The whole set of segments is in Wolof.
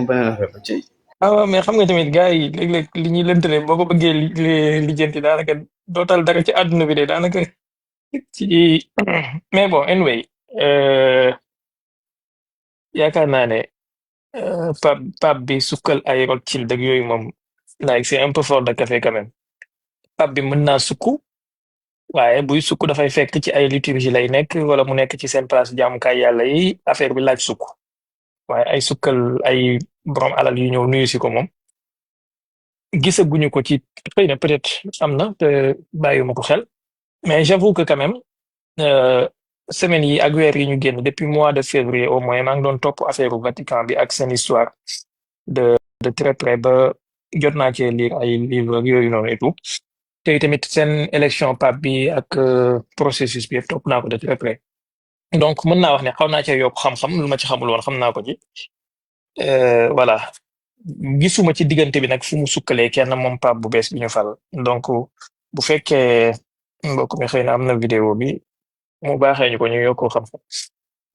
beneen affaire ba ci waaw mais xam nga tamit gars yi léeg-léeg li ñuy lëntale boo ko bëggee lijjanti daanaka dootal dara ci àdduna bi de daanaka ci mais bon anyway euh, yaakaar naa ne pap bi sukkal ay Rothschild ak yooyu moom like c'est un peu fort de café quand même pap bi mën naa sukk waaye buy sukk dafay fekk ci ay liturgie lay nekk wala mu nekk ci seen place jaamukaay yàlla yi affaire bi laaj sukk waaye ay sukkal ay borom alal yu ñëw nuyu si ko moom gisaguñu ko ci xëy na peut-être am na te bàyyiwuma ko xel mais j'avoue que quand même semaines yi ak weer yi ñu génn depuis mois de février au moins maa ngi doon topp affaire Vatican bi ak seen histoire de très près ba jot naa cee lire ay livres ak yooyu noonu et tout te tamit seen élection pape bi ak processus bi yëpp topp naa ko de très près donc mën naa wax ne xaw naa cee yokk xam-xam lu ma ci xamul woon xam naa ko ci voilà gisuma ci diggante bi nag fu mu sukkalee kenn moom pape bu bees bi ñu fal donc bu fekkee mbokk mi xëy na am na vidéo bi mu baaxee ñu ko ñu yokkoo xam-xam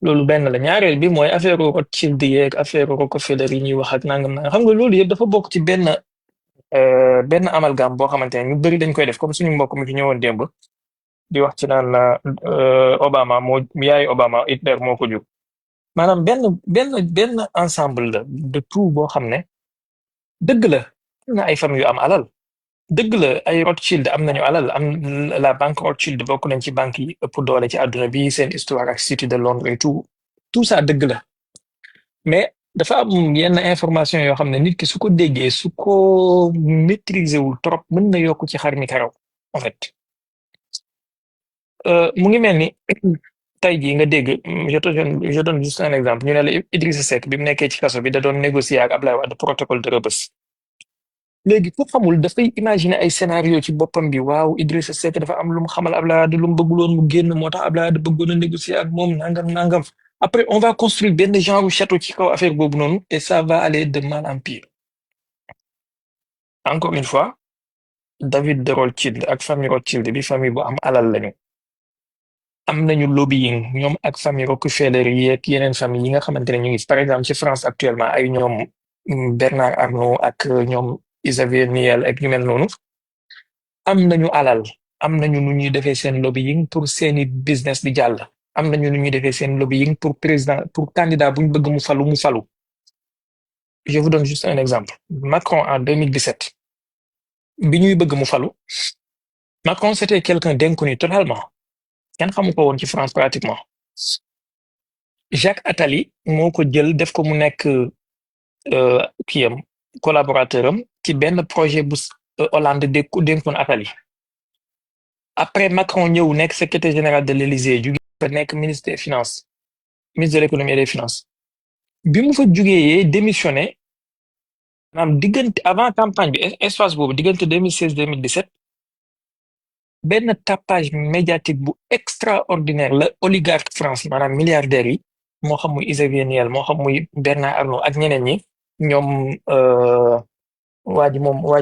loolu benn la ñaareel bi mooy affaire Rothschild yeeg affaire Rockefeller yi ñuy wax ak nangam nangam xam nga loolu yëpp dafa bokk ci benn amalgame boo xamante ne ñu bëri dañ koy def comme suñu mbokk mi fi ñëwoon démb di wax ci naan Obama moo yaayu Obama Hitler moo ko jur maanaam benn ensemble la de tout boo xam ne dëgg la am na ay famille yu am alal dëgg la ay Rothschild am nañu alal am la banque Rothschild bokk nañ ci banque yi ëpp doole ci àdduna bi seen histoire ak City de Londres et tout ça dëgg la mais dafa am yenn information yoo xam ne nit ki su ko déggee su ko maîtriser wul trop mën na yokk ci xar mi karaw en fait mu ngi mel ni tey jii nga dégg je donne juste un exemple ñu ne la Idrissa Seck bi mu nekkee ci kaso bi da doon négocier ak Ablaye Wade protocole de Rebeuss léegi ku xamul dafay imaginer ay scénario ci boppam bi waaw Idrissa Seck dafa am lu mu xamal Ablaye Wade lu mu bëgguloon mu génn moo tax Ablaye Wade bëggoon a négocier ak moom nangam. Après, on va construire benn genre château ci kaw affaire boobu noonu et ça va aller de mal en pire. Encore une fois, David de Rothschild ak famille Rothschild bi famille bu am alal lañu. Am nañu lobbying ñoom ak famille Rockefeller yi ak yeneen famille yi nga xamante ne ñu ngi par exemple ci France actuellement ay ñoom Bernard Arnault ak ñoom Xavier Niel ak ñu mel noonu am nañu alal am nañu nu ñuy defee seen lobbying pour seeni business di jàll. am nañu nu ñuy defee seen lobbying pour président pour candidat bu ñu bëgg mu falu. Je vous donne juste un exemple. Macron en 2017 bi ñuy bëgg mu falu Macron c'était quelqu'un d'inconnu totalement kenn xamu ko woon ci France pratiquement Jacques Attali moo ko jël def ko mu nekk kiyam collaborateur am ci benn projet bu Hollande dénkoon Attali après Macron ñëw nekk secrétaire général de l'Élysée jóge fa nekk ministre des finances ministre de l'économie et des finances bi mu fa jugee démissionné maanaam diggante avant campagne bi espace boobu diggante 2016 2017 benn tapage médiatique bu extraordinaire la oligarque France maanaam milliardaires yi moo xam muy Xavier Niel moo xam muy Bernard Arnault ak ñeneen ñi ñoom waa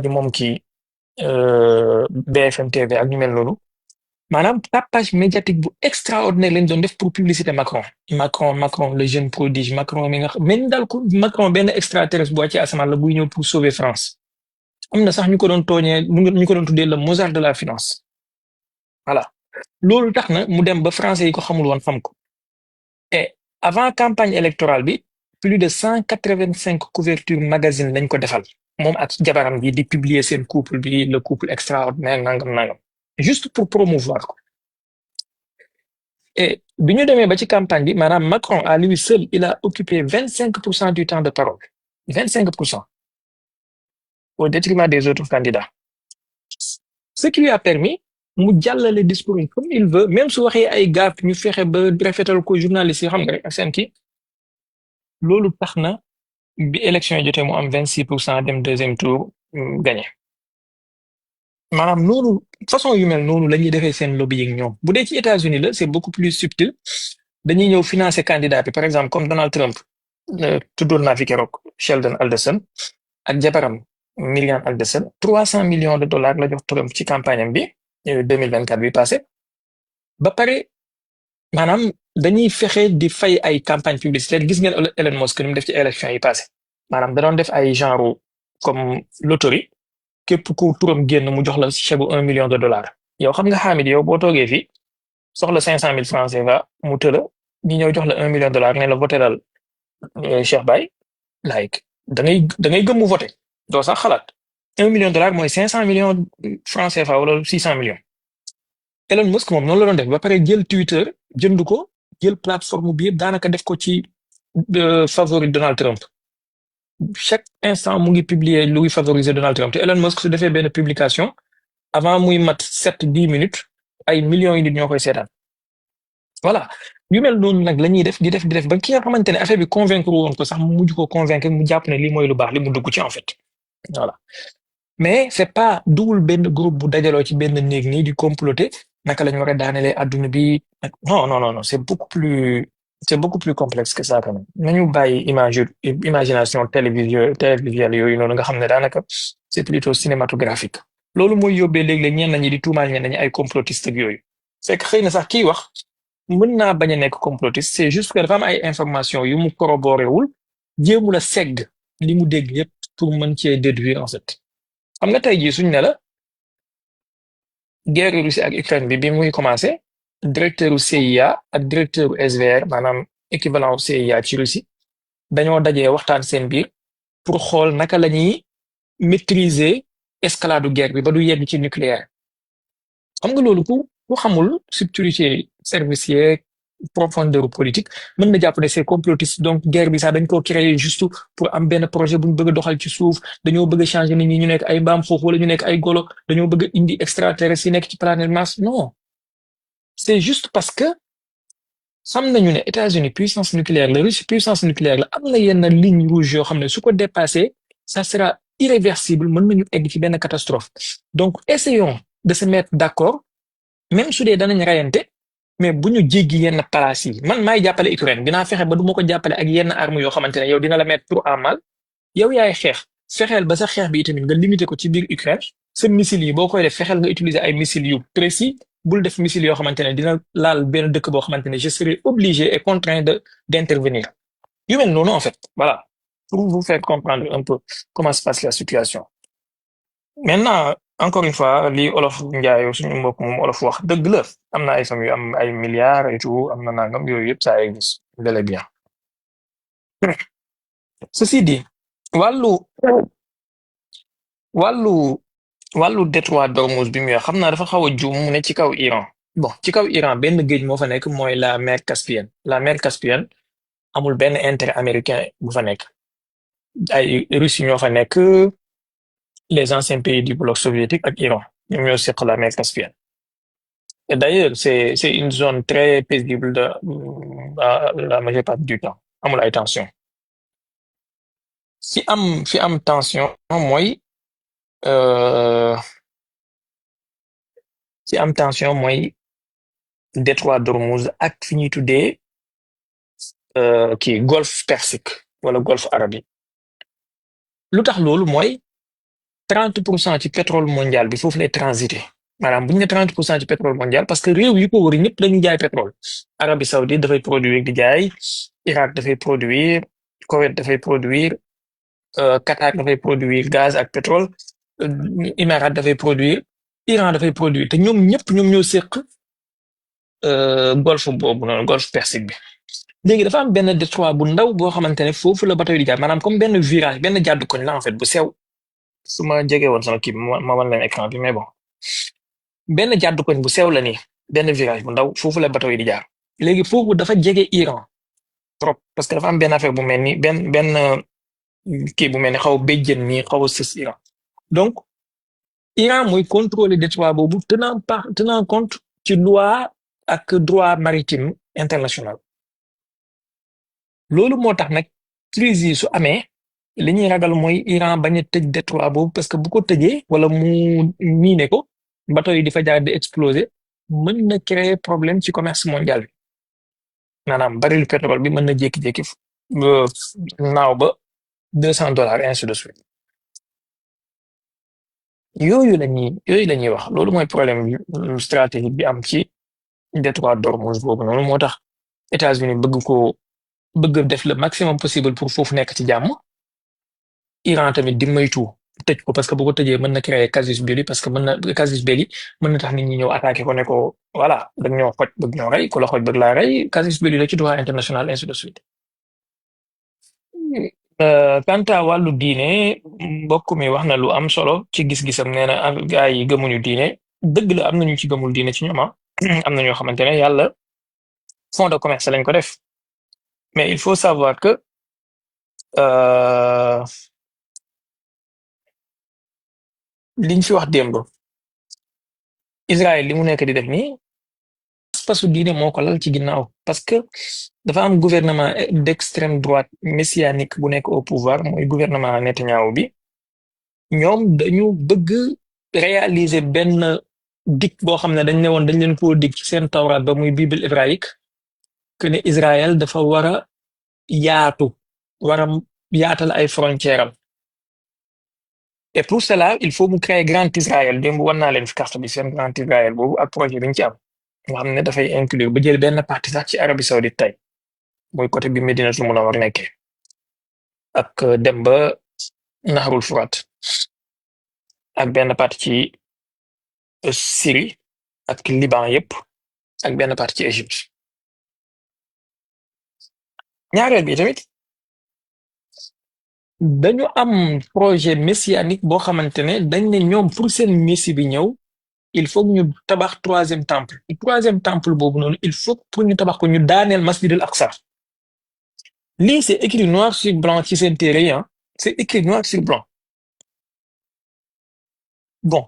ji moom kii BFM TV ak ñu mel noonu maanaam tapage médiatique bu extraordinaire lañ doon def pour publicité Macron le jeune prodige Macron mi nga xam mais daal ko Macron benn extraterrestre bu wàcce asamaan la buy ñëw pour sauver France am na sax ñu ko doon tooñee ñu ko doon tuddee le Mozart de la finance voilà loolu tax na mu dem ba français yi ko xamul woon xam ko et avant campagne électorale bi plus de 185 couvertures magazine lañ ko defal moom ak jabaram ji di publier seen couple bi le couple extraordinaire nangam juste pour promouvoir ko et bi ñu demee ba ci campagne bi maanaam Macron à lui seul il a occupé 25% du temps de parole 25% au détriment des autres candidats ce qui lui a permis mu jàllale discours yi comme il veut même su waxee ay gaaf ñu fexe ba rafetal ko journaliste yi xam nga rek ak seen kii loolu tax na bi élection yi jotee mu am 26% dem deuxième tour gagné maanaam noonu façon yu mel noonu la ñuy defee seen lobbying ñoom bu dee ci États-Unis la c'est beaucoup plus subtil dañuy ñëw financer candidat bi par exemple comme Donald Trump tuddoon naa fi keroog Sheldon Adelson ak jabaram Millian Adelson 300 millions de dollars la jox Trump ci campagne am bi 2024 bi passé ba pare maanaam dañuy fexe di fay ay campagne publicitaire gis ngeen Elon Musk ni mu def ci élection yi passé maanaam da doon def ay genre comme loterie képp ku turam génn mu jox la chèque bu 1 million de dollars. yow xam nga Hamid yow boo toogee fii soxla 500 000 francs CFA mu tëla ñi ñëw jox la 1 million de dollars ne la voté dal Cheikh Baye like da ngay gëm mu voté doo sax xalaat 1 million de dollars mooy 500 millions francs CFA wala 600 millions. Elon Musk moom noonu la doon def ba pare jël Twitter jënd ko jël plateforme bi yëpp daanaka def ko ci favori Donald Trump. Chaque instant mu ngi publier luy favoriser Donald Trump te Elon Musk su defee benn publication avant muy mat 7 10 minutes ay millions yi nit ñoo koy seetaan. voilà yu mel noonu nag la ñuy def di def ba ki nga xamante ne affaire bi convaincre woon ko sax mu mujj ko convaincre mu jàpp ne lii mooy lu baax li mu dugg ci en fait. voilà mais c'est pas dugul benn groupe bu dajaloo ci benn néeg nii di comploter naka la ñu war a daanelee adduna bi non non non non c'est beaucoup plus complexe que ça quand même nañu bàyyi imagination télévisuelle yooyu noonu nga xam ne daanaka c'est plutôt cinématographique loolu mooy yóbbee léeg-léeg ñenn ñi di tuumaal ñenn ñi ay complotiste ak yooyu c'est que xëy na sax kiy wax mën naa bañ a nekk complotiste c'est juste que dafa am ay information yu mu corroboré wul jéemu la segg li mu dégg yépp pour mën cee déduire en fait xam nga tey jii suñ ne la guerre Russie ak Ukraine bi muy commencé directeur u CIA ak directeur u SVR maanaam équivalent u CIA ci Russie dañoo dajee waxtaan seen biir pour xool naka la ñuy maîtriser escalade guerre bi ba du yegg ci nucléaire xam nga loolu ku xamul subtilité service yeeg profondeur politique mën na jàpp ne c'est complotiste donc guerre bi sax dañ koo créer juste pour am benn projet bu ñu bëgg a doxal ci suuf dañoo bëgg a changer nit ñi ñu nekk ay mbaam foofu wala ñu nekk ay golo dañoo bëgg a indi extraterrestres yi nekk ci planète Mars non c'est juste parce que xam nañu ne États-Unis puissance nucléaire la Russie puissance nucléaire la am na yenn ligne rouge yoo xam ne su ko dépassé ça sera irréversible mën nañu egg ci benn catastrophe donc essayons de se mettre d'accord même su dee danañ rayante mais bu ñu jéggi yenn place yi man maay jàppale Ukraine dinaa fexe ba du ma ko jàppale ak yenn armes yoo xamante ne yow dina la mettre trop en mal yow yaay xeex fexeel ba sa xeex bi itamit nga limiter ko ci biir Ukraine sa missiles yi boo koy def fexeel nga utiliser ay missiles yu précis bul def missiles yoo xamante ne dina laal benn dëkk boo xamante ne je serai obligé et contraint d'intervenir yu mel noonu en fait voilà pour vous faire comprendre un peu comment se passe la situation. Maintenant encore une fois li olof njaayo suñu mbokk moom olof wax dëgg la am na ay famille am ay milliards et tout am na nangam yooyu yëpp ça existe bel et bien. Ceci dit wàllu wàllu wàllu détroit d'Ormuz bi muy wax xam naa dafa xaw a juum mu ne ci kaw Iran bon ci kaw Iran benn géej moo fa nekk mooy la mer Caspienne la mer Caspienne amul benn intérêt américain bu fa nekk ay Russes ñoo fa nekk les anciens pays du bloc soviétique ak Iran ñoom ñoo seq la mer Caspienne et d'ailleurs c'est une zone très paisible la majeure partie du temps amul ay tension fi am tension mooy fi am tension mooy détroit d'Ormuz ak fi ñuy tuddee kii golfe persique wala golfe arabe lu tax loolu mooy 30% ci pétrole mondial bi foofu lay transiter maanaam bu ñu ne 30% ci pétrole mondial parce que réew yi ko wër ñëpp dañuy jaay pétrole Arabie Saoudite dafay produire di jaay Irak dafay produire Koweït dafay produire Qatar dafay produire gaz ak pétrole Émirats dafay produire Iran dafay produire te ñoom ñëpp ñoom ñoo seq golfe boobu noonu golfe persique bi léegi dafa am benn détroit bu ndaw boo xamante ne foofu la bateau yi di jaar maanaam comme benn virage benn jàddu koñ la en fait bu sew su ma jege woon sama kii ma wan leen écran bi mais bon benn jàddu koñ bu sew la nii benn virage bu ndaw foofu la bateau yi di jaar léegi foofu dafa jege Iran trop parce que dafa am benn affaire bu mel ni benn kii bu mel ni xaw béjjën nii xaw a sës Iran donc Iran mooy contrôler détroit boobu tenant compte ci loi ak droit maritime international loolu moo tax nag crise yi su amee li ñuy ragal mooy Iran bañ a tëj détroit boobu parce que bu ko tëjee wala mu miine ko bateau yi di fa jaar di exploser mën na créer problème ci commerce mondial bi maanaam baril pétrole bi mën na jékki-jékki naaw ba $200 ainsi de suite yooyu la ñuy wax loolu mooy problème stratégique bi am ci détroit d'Ormuz boobu noonu moo tax États-Unis bëgg def le maximum possible pour foofu nekk ci jàmm Iran tamit di moytu tëj ko parce que bu ko tëjee mën na créer casus belli parce que mën na casus belli mën na tax nit ñi ñëw attaqué ko ne ko voilà dag ñoo xoj bëgg ñoo rey ku la xoj bëgg laa rey casus belli la ci droit international ainsi de suite. Quant à wàllu diine mbokk mi wax na lu am solo ci gis-gisam nee na gaa yi gëmuñu diine dëgg la am na ñu ci gëmul diine ci ñoom am na ñoo xamante ne yàlla fond de commerce lañ ko def mais il faut savoir que euh, liñ fi wax démb Israël li mu nekk di def nii pasu diine moo ko lal ci ginnaaw parce que dafa am gouvernement d'extrême droite messianique bu nekk au pouvoir mooy gouvernement Netanyahu bi ñoom dañu bëgg réaliser benn dig boo xam ne dañ ne woon dañ leen koo dig ci seen tawraat ba muy bible hébraïque que ne Israël dafa war a yaatu war a yaatal ay frontières am et pour cela il faut mu créer grand Israël démb war naa leen fi carte bi seen grand Israël boobu ak projet bi ñu ci am nga xam ne dafay inclure ba jël benn partie sax ci Arabie Saoudite tey mooy côté bi Médinatul Munawwara nekkee ak dem ba Nahrul Furat ak benn partie ci Syrie ak Liban yëpp ak benn partie ci Égypte ñaareel bi tamit dañu am projet messianique boo xamante ne dañ ne ñoom pour seen messie bi ñëw il faut ñu tabax troisième temple boobu noonu il faut pour ñu tabax ko ñu daaneel masjid al aqsa lii c'est écrit noir sur blanc ci seen téere yi c'est écrit noir sur blanc bon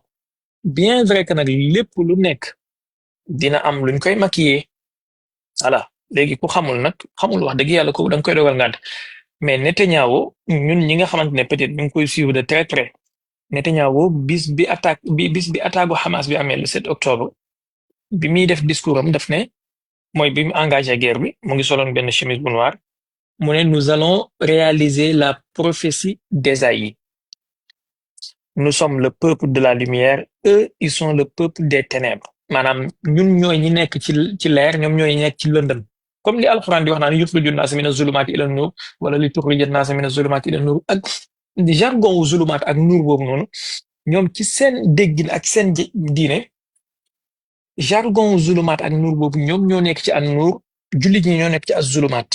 bien vrai que nag lépp lu nekk dina am luñ koy maquiller voilà léegi ku xamul nag xamul wax dëgg yàlla ko da nga koy dogal ngànt mais Netanyahu ñun ñi nga xamante ne peut-être ñu ngi koy suivre de très près Netanyahu bis bi attaque Hamas bi amee le 7 octobre bi muy def discours am daf ne mooy bi mu engagé guerre bi mu ngi soloon benn chemise bu noir mu ne nous allons réaliser la prophétie d'Ésaïe. Nous sommes le peuple de la lumière, eux ils sont le peuple des ténèbres maanaam ñun ñooy ñi nekk ci leer ñoom ñooy ñi nekk ci lëndëm comme li alxuraan di wax naan yuxriju naasa mina zulumaati ila nuur wala li tuxrija naasa mina zulumaati ila nuur ak jargon wu zulumaat ak nuur boobu noonu ñoom ci seen déggin ak seen diine jargon wu zulumaat ak nuur boobu ñoom ñoo nekk ci an nuur jullit ñi ñoo nekk ci az zulumaat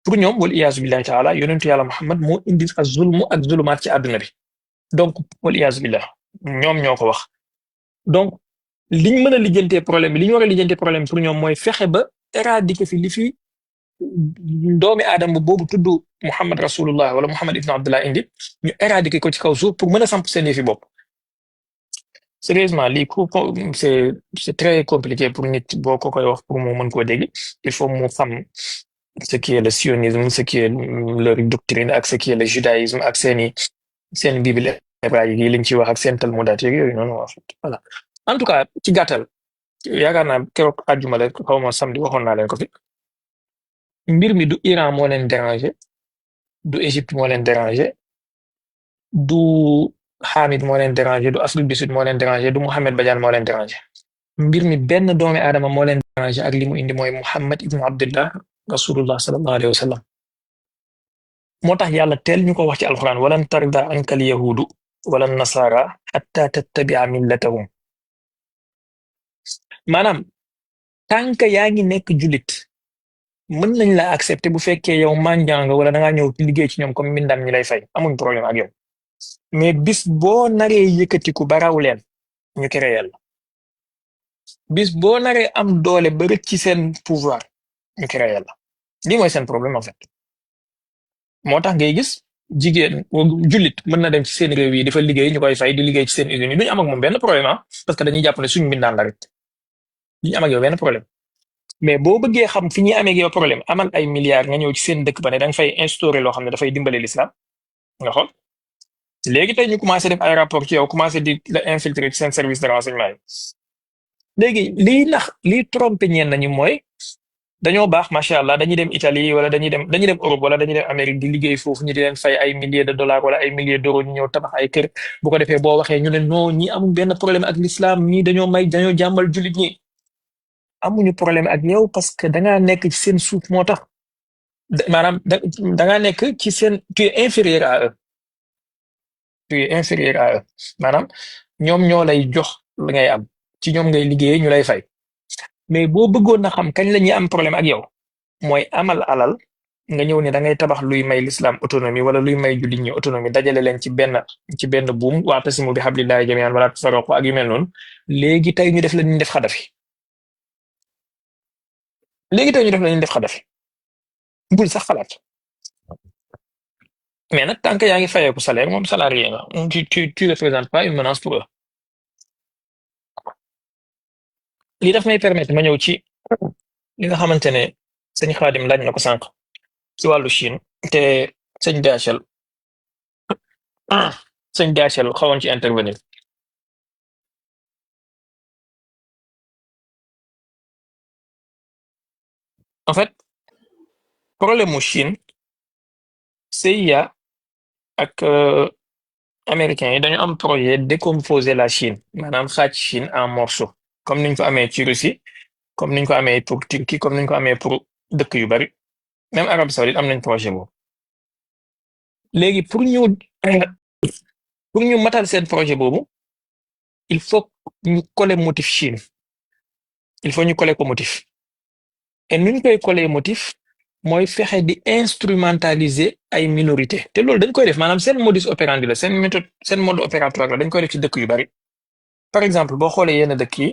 pour ñoom wal iyaazu billahi taala yonentu yàlla Muhammad moo indi az zulmu ak zulumaat ci àdduna bi donc wal iyaazu billah ñoom ñoo ko wax donc liñ mën a lijjantee problème bi li ñu war a lijjantee problème pour ñoom mooy fexe ba éradiquer fi li fi doomi aadama boobu tudd Muhammad rasulullah wala Muhammad ibn Abdullah indi ñu éradiquer ko ci kaw suuf pour mën a samp seen yëfi bopp sérieusement lii c'est très compliqué pour nit boo ko koy wax pour mu mën koo dégg il faut mu xam ce qui est le sionisme ce qui est leur doctrine ak ce qui est le judaïsme ak seen bible hébraïque yi liñ ci wax ak seen talmudaat yooyu noonu voilà en tout cas ci gàttal yaakaar naa keroog àjjuma la xaw ma samedi waxoon naa leen ko fi mbir mi du Iran moo leen déranger du Égypte moo leen déranger du Hamid moo leen déranger du Afrique du Sud moo leen déranger du Mohamed Badiane moo leen déranger mbir mi benn doomi aadama moo leen déranger ak li mu indi mooy Muhammad ibn Abdullah rasulullah sallallahu alayhi wa sallam moo tax yàlla teel ñu ko wax ci alquran walan tarda ankal yahudu wala nasara hatta tattabia millatahum maanaam tànk yaa ngi nekk julit mën nañ la accepter bu fekkee yow manjanga wala da ngaa ñëw ci liggéey ci ñoom comme mbindam ñi lay fay amuñ problème ak yow mais bis boo naree yëkkatiku ba raw leen ñu créé la bis boo naree am doole ba rëcc ci seen pouvoir ñu créé la lii mooy seen problème en fait moo tax ngay gis jigéen jullit mën na dem ci seen réew yi dafa liggéey ñu koy fay di liggéey ci seen usines yi duñu am ak moom benn problème parce que dañuy jàpp ne suñu mbindaan la rek duñu am ak yow benn problème mais boo bëggee xam fi ñuy amee ak yow problème amal ay milliards nga ñëw ci seen dëkk ba ne da nga fay instaurer loo xam ne dafay dimbale l'islam nga xool léegi tey ñu commencé def ay rapport ci yow commencé di la infiltrer ci seen service de renseignement yi léegi lii trompé ñeen nañu mooy dañoo baax macha allah dañuy dem Italie wala dañuy dem Europe wala dañuy dem Amérique di liggéey foofu ñu di leen fay ay milliers de dollars wala ay milliers d'euros ñu ñëw tabax ay kër bu ko defee boo waxee ñu ne non ñi amul benn problème ak l'islam ñii dañoo jàmmal jullit ñi amuñu problème ak yow parce que dangaa nekk ci seen suuf moo tax maanaam dangaa nekk ci seen tu es inférieur à eux tu es inférieur à eux maanaam ñoom ñoo lay jox la ngay am ci ñoom ngay liggéeyee ñu lay fay mais boo bëggoon na xam kañ la ñuy am problème ak yow mooy amal alal nga ñëw ne da ngay tabax luy may l'islam autonomie wala luy may jullit ñi autonomie dajale leen ci benn buum wa'tasimu bi hablillahi jami'an wala tafarraqu ak yu mel noonu léegi tey ñu def la ñu def Xadafi léegi tey ñu def la ñu def Xadafi bul sax xalaat mais nag tant que yaa ngi fayeeku salaire moom salarié nga tu représentes pas une menace pour eux lii daf may permettre ma ñëw ci li nga xamante ne sëñ Xaadim laaj na ko sànq ci wàllu Chine te sëñ DHL sëñ DHL xawoon ci intervenir en fait problème mu Chine CIA ak américains yi dañu am projet décomposer la Chine maanaam xaaj Chine en morceaux comme niñ ko amee ci Russie comme niñ ko amee pour Turquie comme niñ ko amee pour dëkk yu bari même Arabie Saoudite am nañ projet boobu léegi pour ñu matal seen projet boobu il faut ñu coller motif Chine il faut ñu coller ko motif et nuñ koy coller motif mooy fexe di instrumentaliser ay minorité te loolu dañ koy def maanaam seen modus operandi la seen méthode seen mode opératoire la dañ koy def ci dëkk yu bari par exemple boo xoolee yenn dëkk yi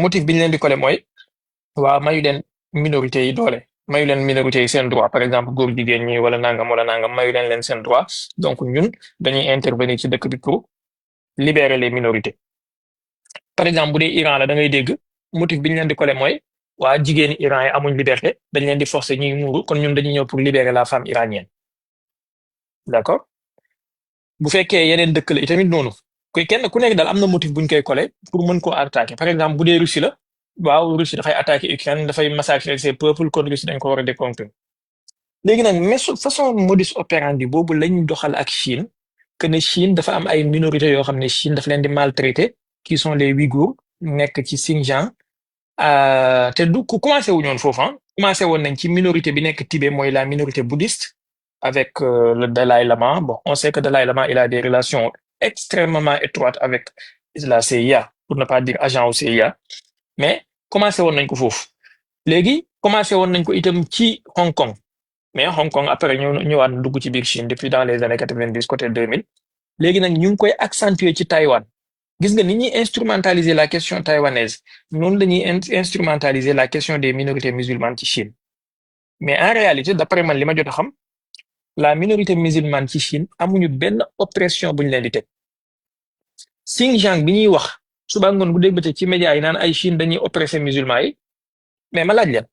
motif bi ñu leen di coller mooy waa mayu leen minorité yi doole mayu leen minorité yi seen droit par exemple góor jigéen ñi wala nangam mayu leen seen droit donc ñun dañuy intervenir ci dëkk bi pour libérer les minorités par exemple bu dee Iran la da ngay dégg motif bi ñu leen di coller mooy waa jigéeni Iran yi amuñ liberté dañ leen di forcer ñuy muuru kon ñun dañuy ñëw pour libérer la femme iranienne d'accord bu fekkee yeneen dëkk la itamit noonu kenn ku nekk daal am na motif buñ koy coller pour mën koo attaquer par exemple bu dee Russie la waaw Russie dafay attaquer Ukraine dafay massacrer ses peuples kon Russie dañ ko war a déconstruire léegi nag façon modus operandi boobu lañ doxal ak Chine que ne Chine dafa am ay minorités yoo xam ne Chine dafa leen di maltraiter qui sont les Ouïghours nekk ci Xinjiang te du ku commencé wu ñoon foofu commencé woon nañ ci minorité bi nekk Tibet mooy la minorité bouddhiste avec le Dalai Lama bon on sait que Dalai Lama il a des relations extrêmement étroites avec la CIA pour ne pas dire agent au CIA mais commencé woon nañ ko foofu léegi commencé woon nañ ko itam ci Hong Kong mais Hong Kong après ñu ñëwaat dugg ci biir Chine depuis dans les années 90 côté 2000 léegi nag ñu ngi koy accentuer ci Taïwan gis nga ni ñuy instrumentaliser la question taïwanaise noonu la ñuy instrumentaliser la question des minorités musulmanes ci Chine mais en réalité d'après man li ma jot a xam la minorité musulmane ci Chine amuñu benn oppression bu ñu leen di teg Xinjiang bi ñuy wax suba ngoon bu dégg ci médias yi naan ay Chine dañuy oppresser musulmans yi mais ma laaj leen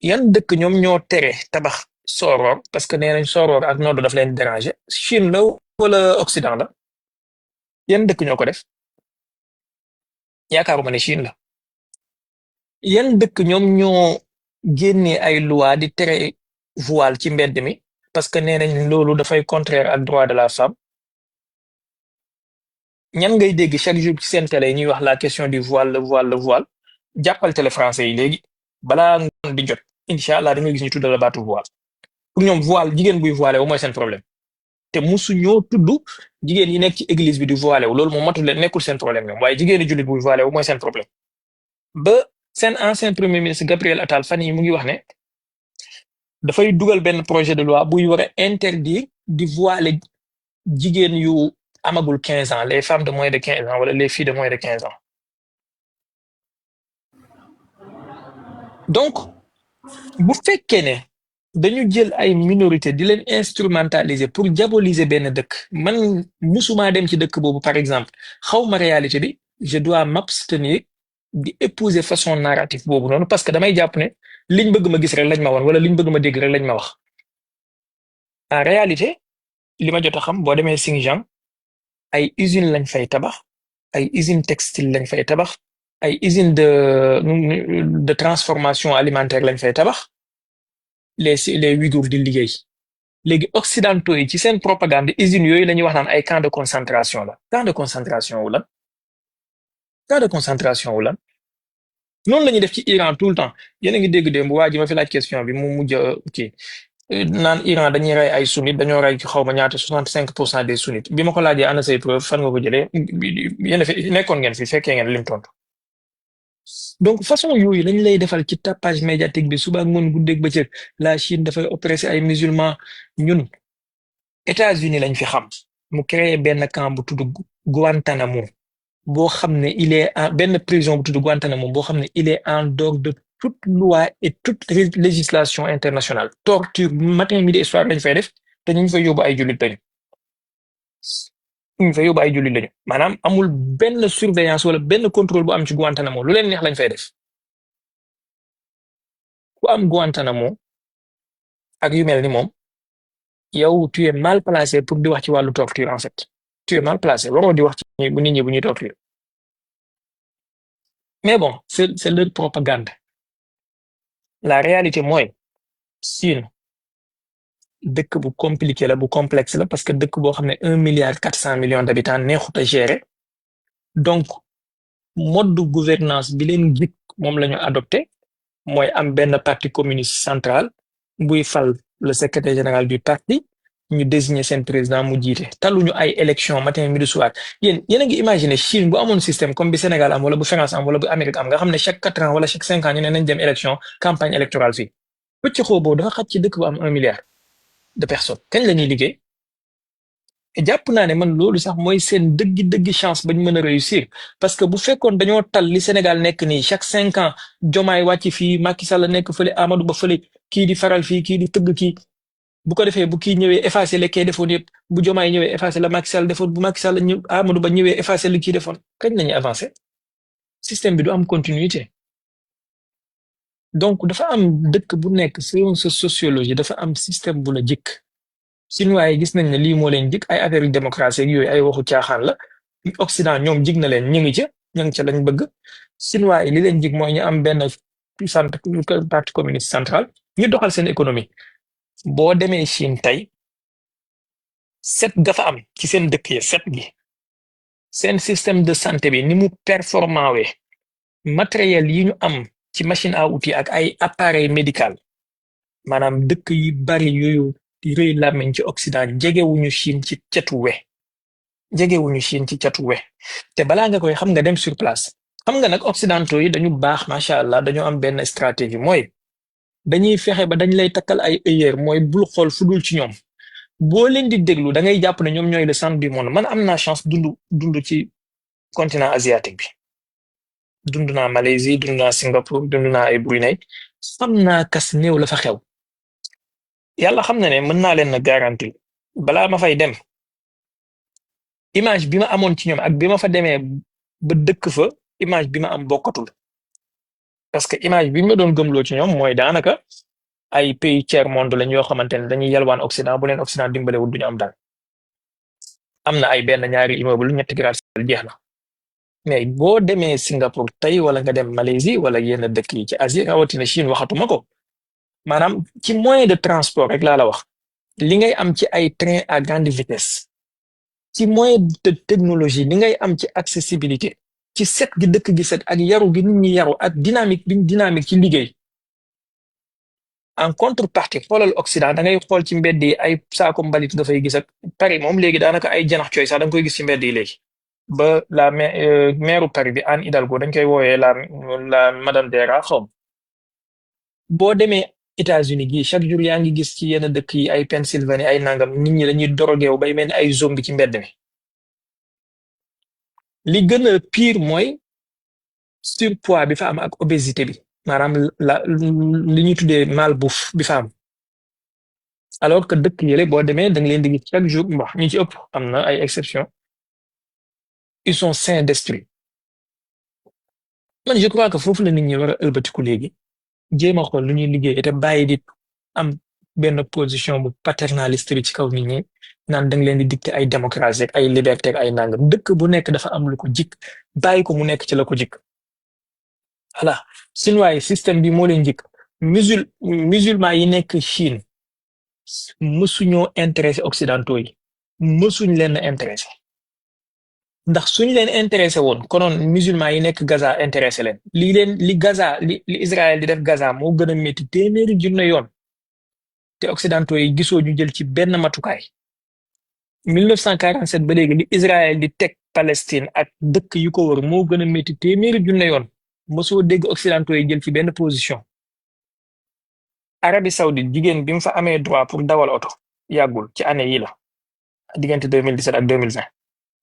yan dëkk ñoom ñoo tere tabax Soror parce que nee nañ Soror ak Nord daf leen déranger Chine la wala Occident la yan dëkk ñoo ko def yaakaaruma ne Chine la yan dëkk ñoom ñoo génnee ay loi di tere voile ci mbedd mi parce que nee nañ loolu dafay contraire ak droit de la femme ñan ngay dégg chaque jour ci seen télé ñuy wax la question du voile le voile jàppal télé français yi léegi balaa ngoon di jot incha allah da nga gis ñu tuddal la baatu voile pour ñoom voile jigéen buy voilé wu mooy seen problème te musu ñoo tudd jigéen yi nekk ci église bi di voilé wu loolu moom matul leen nekkul seen problème ñoom waaye jigéeni jullit buy voilé wu mooy seen problème ba seen ancien premier ministre Gabriel Attal fan yi mu ngi wax ne dafay dugal benn projet de loi buy war a interdire di voiler jigéen yu amagul 15 ans les femmes de moins de 15 ans wala les filles de moins de 15 ans donc bu fekkee ne dañu jël ay minorité di leen instrumentaliser pour diaboliser benn dëkk man musuma dem ci dëkk boobu par exemple xawma réalité bi je dois m'abstenir di épouser façon narratif boobu noonu parce que damay jàpp ne liñ bëgg ma gis rek lañ ma woon wala liñ bëgg ma dégg rek lañ ma wax en réalité li ma jot a xam boo demee Xinjiang ay usine lañ fay tabax ay usine textile lañ fay tabax ay usine de transformation alimentaire lañ fay tabax les Ouïghours di liggéey léegi occidentaux yi ci seen propagande usines yooyu la ñuy wax naan ay camp de concentration la camp de concentration wu lan camp de concentration wu lan noonu la ñuy def ci Iran tout le temps yéen a ngi dégg démb waa ji ma fi laaj question bi mu mujj kii naan Iran dañuy rey ay sunnit dañoo rey xaw ma ñaata 65% des sunnites bi ma ko laajee ana say preuve fan nga ko jëlee yéen a fi nekkoon ngeen fi fekkee ngeen lim tontu. Donc façon yooyu lañ lay defal ci tapage médiatique bi suba ak ngoon guddeeg bëccëg la Chine dafay oppressé ay musulmans ñun États-Unis lañ fi xam mu créé benn camp bu tudd Guantanamo boo xam ne il est en benn prison bu tudd Guantanamo boo xam ne il est en dehors de toute loi et toute législation internationale torture matin midi et soir lañ fay def te ñu fay yóbbu ay jullit lañu ñu fay yóbbu ay jullit lañu maanaam amul benn surveillance wala benn contrôle bu am ci Guantanamo lu leen neex lañ fay def ku am Guantanamo ak yu mel ni moom yow tu es mal placé pour di wax ci wàllu torture en fait tu es mal placé waroo di wax ci bu nit ñi bu ñuy torture mais bon c'est leur propagande la réalité mooy Chine dëkk bu compliqué la bu complexe la parce que dëkk boo xam ne 1,4 milliard d'habitants neexut a gérer donc mode de gouvernance bi leen jik moom la ñu adopté mooy am benn parti communiste central buy fal le secrétaire général du parti ñu désigner seen président mu jiite taluñu ay élection matin midi soir yéen a ngi imaginer Chine bu amoon système comme bi Sénégal am wala bu France am wala bu Amérique am nga xam ne chaque 4 ans wala chaque 5 ans ñu ne nañ dem élection campagne électorale fii pëcc xoo boobu dafa xaj ci dëkk bu am 1 milliard de personnes kañ la ñuy liggéey jàpp naa ne man loolu sax mooy seen dëggi chance bañ mën a réussir parce que bu fekkoon dañoo tal li Sénégal nekk nii chaque 5 ans Jomaay wàcc fii Macky Sall nekk fële Amadou Ba fële kii di faral fii kii di tëgg kii bu ko defee bu kii ñëwee effacé le kee defoon yëpp bu Jomaay ñëwee effacé la Macky Sall defoon bu Macky Sall ñëw Amadou Ba ñëwee effacé li kii defoon kañ la ñuy avancé système bi du am continuité donc dafa am dëkk bu nekk selon sa sociologie dafa am système bu la jëkk Chinois yi gis nañ ne lii moo leen jik ay affaire yu démocratie ak yooyu ay waxu caaxaan la Occident ñoom jig na leen ñu ngi ca ñu ngi ca lañ bëgg Chinois yi li leen jig mooy ñu am benn centre parti communiste central ñu doxal seen économie boo demee Chine tey set gafa am ci seen dëkk ya set gi seen système de santé bi ni mu performant wee matériel yi ñu am ci machine à outil ak ay appareil médical maanaam dëkk yi bari yooyu di rëy làmmiñ ci Occident jegewuñu Chine ci catu we jegewuñu Chine ci catu we te balaa nga koy xam nga dem sur place xam nga nag occidentaux yi dañu baax macha allah dañu am benn stratégie mooy dañuy fexe ba dañ lay takkal ay œillères mooy bul xool fu dul ci ñoom boo leen di déglu da ngay jàpp ne ñoom ñooy le centre du monde man am naa chance dund ci continent asiatique bi dund naa Malaisie dund naa Singapour dund naa ay Brunei xam naa kas néew la fa xew yàlla xam na ne mën naa leen na garanti balaa ma fay dem image bi ma amoon ci ñoom ak bi ma fa demee ba dëkk fa image bi ma am bokkatul parce que image bi ma doon gëmloo ci ñoom mooy daanaka ay pays tiers monde lañ yoo xamante ne dañuy yalwaan Occident bu leen Occident dimbalewul duñu am dal am na ay benn ñaari immeuble ñetti gratte-ciel jeex na mais boo demee Singapour tey wala nga dem Malaisie wala yenn dëkk yi ci Asie rawatina Chine waxatuma ko maanaam ci moyen de transport rek laa la wax li ngay am ci ay train à grande vitesse ci moyen de technologie li ngay am ci accessibilité ci set gi dëkk gi set ak yaru gi nit ñi yaru ak dynamique biñ dynamique ci liggéey en contrepartie xoolal Occident da ngay xool ci mbedd yi ay saako mbalit nga fay gis ak Paris moom léegi daanaka ay janax cooy sax da nga koy gis ci mbedd yi léegi ba la maire Paris bi Anne Hidalgo dañ koy wooyee la madame Dera xaw boo demee États-Unis gi chaque jour yaa ngi gis ci yenn dëkk yi ay Pennsylvanie ay nangam nit ñi dañuy dorogeew bay mel ni ay zombie ci mbedd mi li gën a pire mooy surpoids bi fa am ak obésité bi maanaam li ñuy tuddee malbouffe bi fa am alors que dëkk yële boo demee da nga leen di gis chaque jour bon ñi ci ëpp am na ay exceptions ils sont sains d'esprit man je crois que foofu la nit ñi war a ëlbatiku léegi jéem a xool lu ñuy liggéey te bàyyi di am benn position bu paternaliste bi ci kaw nit ñi naan da nga leen di dicter ay démocratie ak ay liberté ak ay nangam dëkk bu nekk dafa am lu ko jik bàyyi ko mu nekk ci la ko jik voilà Chinois yi système bi moo leen jik musulman yi nekk Chine mësuñoo intéressé occidentaux yi mësuñ leen intéressé ndax suñ leen intéressé woon konoon musulman yi nekk Gaza intéressé leen li Gaza li Israël di def Gaza moo gën a métti téeméeri junne yoon te occidentaux yi gisoo ñu jël ci benn matukaay 1947 ba léegi li Israël di teg Palestine ak dëkk yu ko wër moo gën a métti téeméeri junne yoon mosoo dégg occidentaux yi jël ci benn position. Arabie Saoudite jigéen bi mu fa amee droit pour dawal oto yàggul ci année yi la diggante 2017 ak 2020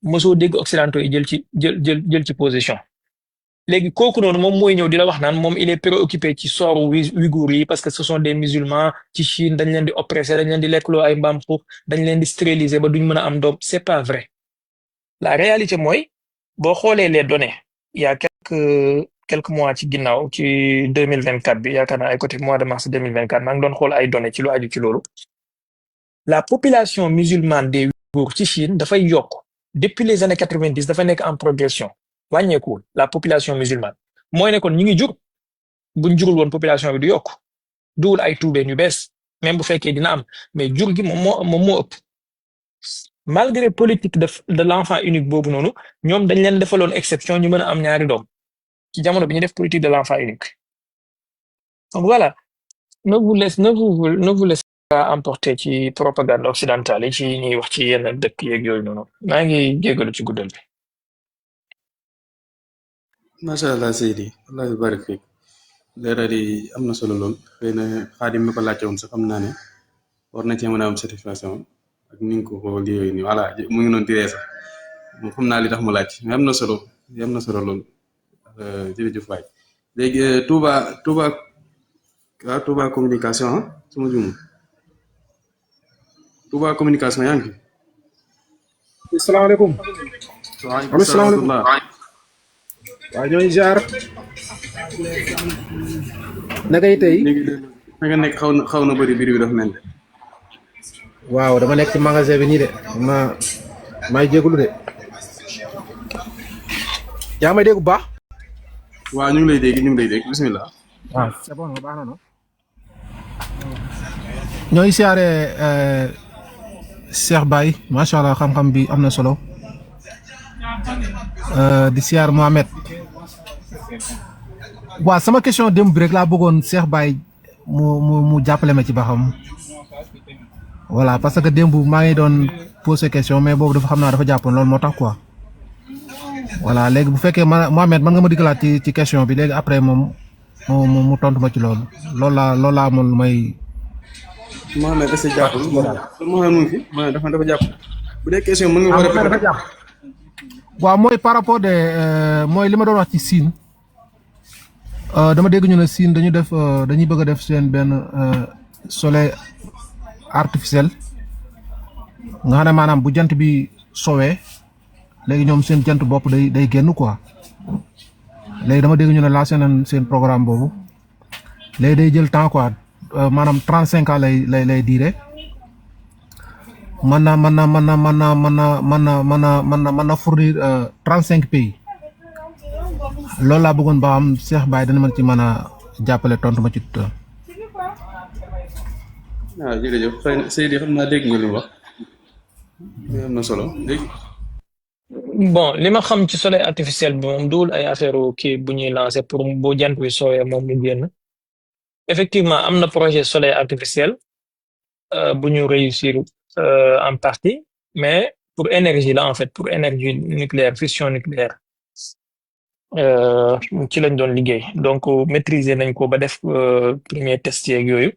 mosoo dégg occidentaux yi jël ci position. léegi kooku noonu moom mooy ñëw di la wax naan moom il est préoccupé ci sooru Ouïghour yi parce que ce sont des musulmans ci Chine dañ leen di oppressé dañ leen di lekkloo ay mbaam xuux dañ leen di stériliser ba duñ mën a am doom c'est pas vrai la réalité mooy boo xoolee les données il y a quelques mois ci ginnaaw ci 2024 bi yaakaar naa ay côté mois de mars 2024 maa ngi doon xool ay données ci lu aju ci loolu la population musulmane des Ouïghours ci Chine dafay yokk depuis les années 90 dafa nekk en progression wàññeekuwul la population musulmane mooy ne kon ñu ngi jur buñ jurul woon population bi du yokk duwul ay tuubeen yu bees même bu fekkee dina am mais jur gi moom moo ëpp malgré politique de l'enfant unique boobu noonu ñoom dañ leen defaloon exception ñu mën a am ñaari doom ci jamono bi ñu def politique de l'enfant unique donc voilà ne vous laissez pas emporter ci propagande occidentale yi ci ñuy wax ci yenn dëkk yeeg yooyu noonu maa ngi jégalu ci guddal bi. macha allah Seydi wallahi barik fiik leeral yi am na solo lool xëy na Xaadim mi ko laajte woon sax xam naa ne war na cee mën a am satisfaction ak ni nga ko lii yooyu nii voilà mu ngi noonu tiree sax moom xam naa li tax mu laaj mais am na solo lool jërëjëf waay léegi Touba communication suma juum Touba communication yaa ngi fi. asalaamaaleykum. waaleykum salaam. waaw ñooy jaar nakay tey na nga nekk xaw na bëri biir bi dafa mel ne. waaw dama nekk ci magasin bi nii de maay jégalu de yaa may dégg bu baax. waaw ñu ngi lay dégg bismillah. waaw c'est bon baax na no ñooy siyaare Cheikh Baye macha allah xam-xam bi am na solo di siyaar Mohamed. waaw sama question démb bi rek laa bëggoon Cheikh Baye mu jàppale ma ci ba xam voilà parce que démb maa ngi doon poser question mais boobu dafa xam naa dafa jàppoon loolu moo tax quoi voilà léegi bu fekkee Mohamed mën nga ma diggalaat ci question bi léegi après moom mu tontu ma ci loolu laa amoon lu may. Mohamed est-ce que jàppul Mohamed mu ngi fi Mohamed dafa jàpp bu dee question mën nga ko répéter. waaw mooy par rapport mooy li ma doon wax ci Chine dama dégg ñu ne Chine dañuy bëgg a def seen benn soleil artificiel nga xam ne maanaam bu jant bi sowee léegi ñoom seen jant bopp day génn quoi léegi dama dégg ñu ne lancé nañ seen programme boobu léegi day jël temps quoi maanaam 35 ans lay diire mën na fournir 35 pays loolu laa bëggoon ba am Cheikh Baye dana mën ci mën a jàppale tontu ma ci tuuti. waaw jërëjëf Seydi xam naa dégg nga li mu wax am na solo léegi. bon li ma xam ci soleil artificiel bi moom duul ay affaire kii bu ñuy lancé pour bu jant bi soowee moom mu génn effectivement am na projet soleil artificiel bu ñu réussir en partie mais pour énergie là en fait pour énergie nucléaire fission nucléaire ci lañ doon liggéey donc maîtriser nañ ko ba def premier test yeeg yooyu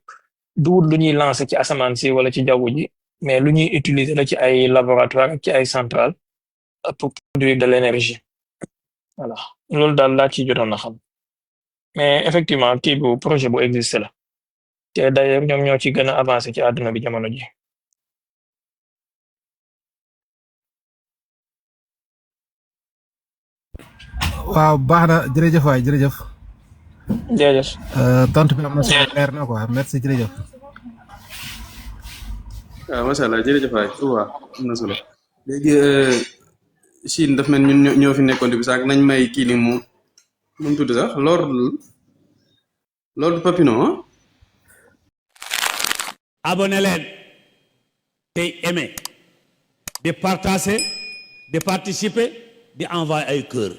duul lu ñuy lancé ci asamaan si wala ci jaww ji mais lu ñuy utiliser la ci ay laboratoire ak ci ay centrale pour produire de l'énergie voilà loolu daal laa ci jotoon na xam mais effectivement kii bu projet bu existe la te d'ailleurs ñoom ñoo ci gën a avancé ci àdduna bi jamono ji. waaw baax na jërëjëf waay jërëjëf. jërëjëf. tontu bi am na solo leer na quoi merci jërëjëf. waaw macha allah jërëjëf waay waaw am na solo léegi Chine daf mel ñun ñoo fi nekkoon bi sax nañ may kii ni mu tudd sax Lord Papineau abonné leen tey aimé di partager di participer di envoyer ay cœur